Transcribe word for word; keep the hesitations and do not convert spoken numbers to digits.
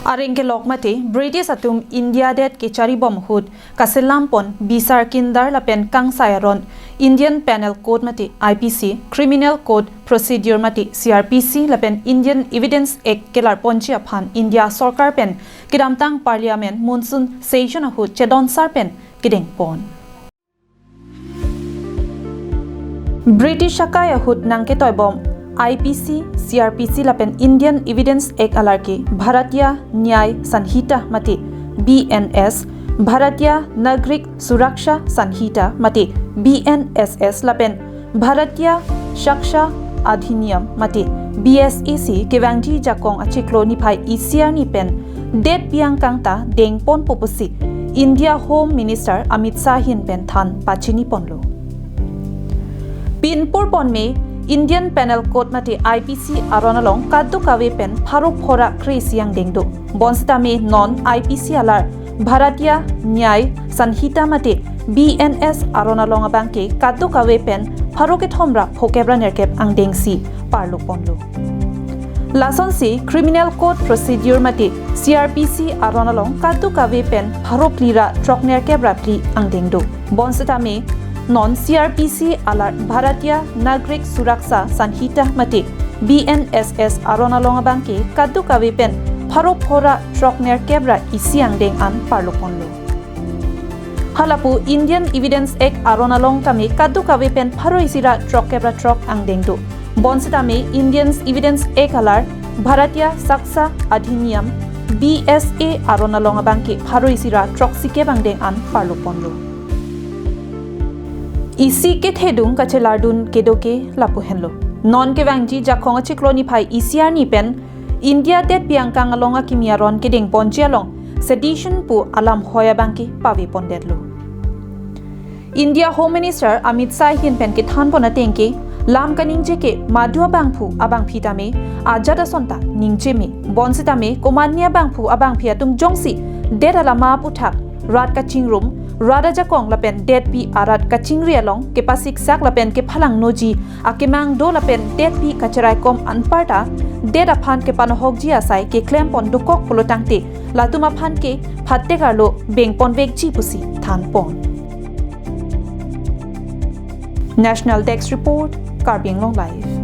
Areng kelok mate British atum India det kecharibom ahut kaselam pon bisar kindar lapen kangsai aron Indian Penal Code mate I P C, Criminal Code Procedure mate C R P C lapen Indian Evidence Act kelar ponji aphan India sorkar pen kedamtang Parliament monsoon session ahut chedonsar pen kedeng pon. British akai ahut nangketoi bom I P C, C R P C lapen Indian Evidence Act alar ke Bharatiya Nyay Sanhita mate B N S, Bharatiya Nagarik Suraksha Sanhita mate B N S S lapen Bharatiya Sakshya Adhiniyam mate B S A C kevangji jakong achiklo niphai isi arni pen detpi angkang ta dengponpo pusi India Home Minister Amit Shah ahin pen than pachini ponlo. Pinpur ponme Indian Penal Code mate I P C aron along kadokave pen pharo phora kre-isi angdeng do. Bonsitame non I P C alar Bharatiya Nyay Sanhita mate B N S aron along abangke kadokave pen pharo kethom ra phokep ra nerkep angdengsi parlo ponlo. Lasonsi Criminal Code Procedure mate C R P C aron along kadokave pen pharo phli ra throk nerkep ra phli angdeng do. Bonsitame non C R P C alar Bharatiya Nagarik Suraksha Sanhita mate B N S S aron along abangke kadokave pen pharo phora throk nerkep ra isi angdeng an parlo ponlo. Halapu Indian Evidence Act aron along tame kadokave pen pharo isi ra throkkep ra throk angdeng do. Bonsitame Indian Evidence Act alar Bharatiya Sakshya Adhiniyam B S A aron along abangke pharo isi ra throksikep angdeng an parlo ponlo. Isi kethedung kachelardun kedo ke lapu henlo. Non kevangji jakong achiklo niphai isi arni pen India detpi angkang along akimi aron kedeng ponji along sedition pu alam hoi abangke pave pondetlo. India Home Minister Amit Shah ahin pen kethan pon ateng ke lam kaningje ke madu abangphu abangphi tame ajat ason ta ningje me. Bonsitame komatne abangphu abangphi atum jongsi det alama aputhak rat kachingrum, rat ajakong lapen detpi arat kachingri along kepasiksak lapen kephalangnoji akemang do lapen detpi kacheraikom anparta det aphan kepanohokji asai keklem pon dokok pulo tangte latum aphan ke phatek arlo beng ponvekji pusi than pon. National Desk Report, Karbi Anglong Live.